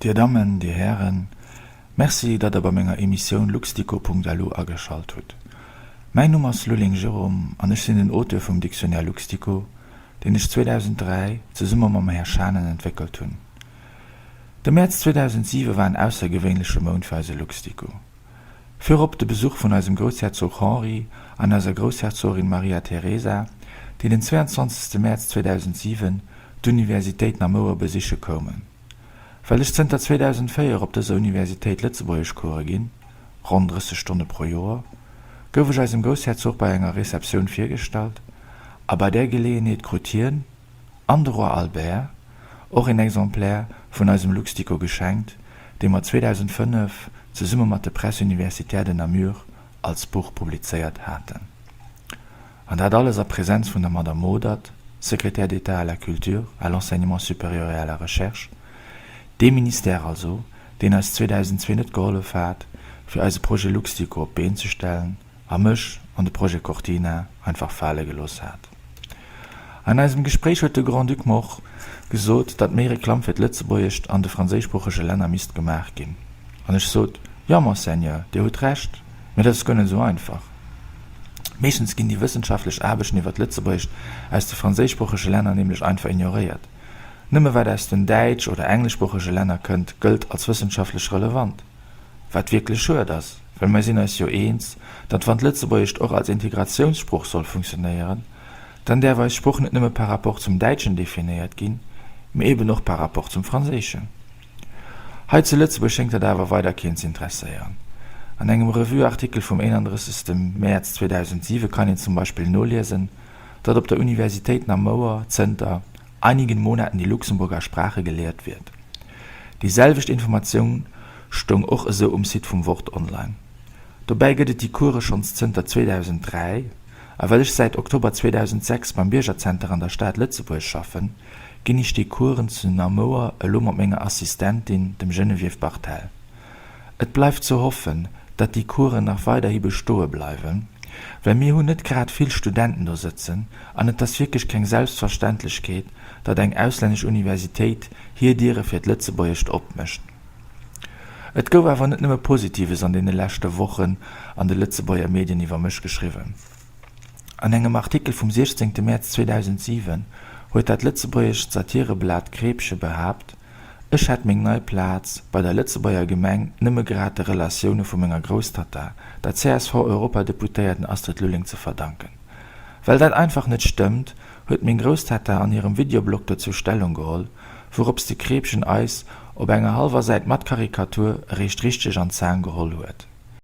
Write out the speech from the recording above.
Dir Dammen, Dir Hären, Merci, datt Der bei menger Emissioun Luxdico.lu ageschalt hutt. Mäin Numm ass Lulling Jérôme an ech sinn den Auteur vum Dictionnaire Luxdico, deen ech 2003 zesumme mam Här Schanen entwéckelt hunn. De Mäerz 2007 war en aussergewéinleche Mount fir eise Luxdico. Virop de Besuch vun eisem Groussherzog Henri an eiser Groussherzogin Maria Teresa, déi den 22. Mäerz 2007 d'Universitéit Namouer besiche koumen. Well ech zënter 2004 op dëser Universitéit Lëtzebuergeschcourse ginn, ronn 30 Stonne pro Joer, gouf ech eisem Groussherzog bei enger Receptioun virgestallt a bei där Geleeënheet krut hien an de Roi Albert och een Exemplaire vun eisem Luxdico geschenkt, dee mer 2005 zesumme mat de Presses universitaires de Namur als Buch publizéiert haten. An dat alles a Präsenz vun der Madame Modert, Secrétaire d'État à la Culture, à l'Enseignement supérieur et à la Recherche, dee Ministère also, deen eis 2002 net gehollef hat, fir eise Projet Luxdico op d'Been ze stellen a mech an de Projet Cortina einfach fale gelooss hat. An eisem Gespréich huet de Grand-Duc mer och gesot, datt méi Reklamm fir d'Lëtzebuergescht an de franséischsproochege Länner misst gemaach ginn. An ech sot, Jo, Monseigneur, Dir hutt Recht, mä dat ass guer net esou einfach. Meeschtens ginn déi wëssenschaftlech Aarbechten iwwer d'Lëtzebuergescht aus de franséischsproochege Länner nämlech einfach ignoréiert. Nëmme wat aus den däitsch oder engleschsproochege Länner kënnt, gëllt als wëssenschaftlech relevant. Wat wierklech schued ass, well mer sinn eis jo eens, datt wann d'Lëtzebuergescht och als Integratiounssprooch soll funktionéieren, dann däerf eis Sprooch net nëmme par rapport zum Däitschen definéiert ginn, mee eben och par rapport zum Franséischen. Hei zu Lëtzebuerg schéngt dat awer weider keen z'intresséieren. An engem Revue-Artikel vum 31. Mäerz 2007 kann een zum Beispill noliesen, datt op der Universitéit Namouer zënter einigen Monaten die Luxemburger Sprache gelehrt wird. Déi selwecht Informatioun stoung och esou um Site vum Wort Online. Dobäi gëtt et déi Course schonns zënter 2003, a well ech säit Oktober 2006 beim Biergerzenter an der Stad Lëtzebuerg schaffen, ginn ech déi Coursen zu Namouer elo mat menger Assistentin, dem Geneviève Barthel. Et bleift ze hoffen, datt déi Coursen nach weiderhi bestoe bleiwen, well mir hunn net grad vill Studenten do sëtzen an et ass wierklech keng Selbstverständlechkeet, datt eng auslännesch Universitéit hir Diere fir d'Lëtzebuergescht opmécht. Et gouf awer net nëmme Positives an deene leschte Wochen an de Lëtzebuerger Medien iwwer mech geschriwwen. An engem Artikel vum 16 Mäerz 2007 huet dat lëtzebuergescht Satireblat Kreepche behaapt, ech hätt meng nei Plaz bei der Lëtzebuerger Gemeng nëmme grad de Relatioune vu menger Grousstatta, der CSV-Europadeputéierten Astrid Lulling ze verdanken. Well dat einfach net stëmmt, huet meng Grousstatta an hirem Videoblog dozou Stellung geholl, wourops de Kreepchen eis op enger hallwer Säit mat Karikatur eréischt richteg an d'Zaang geholl huet.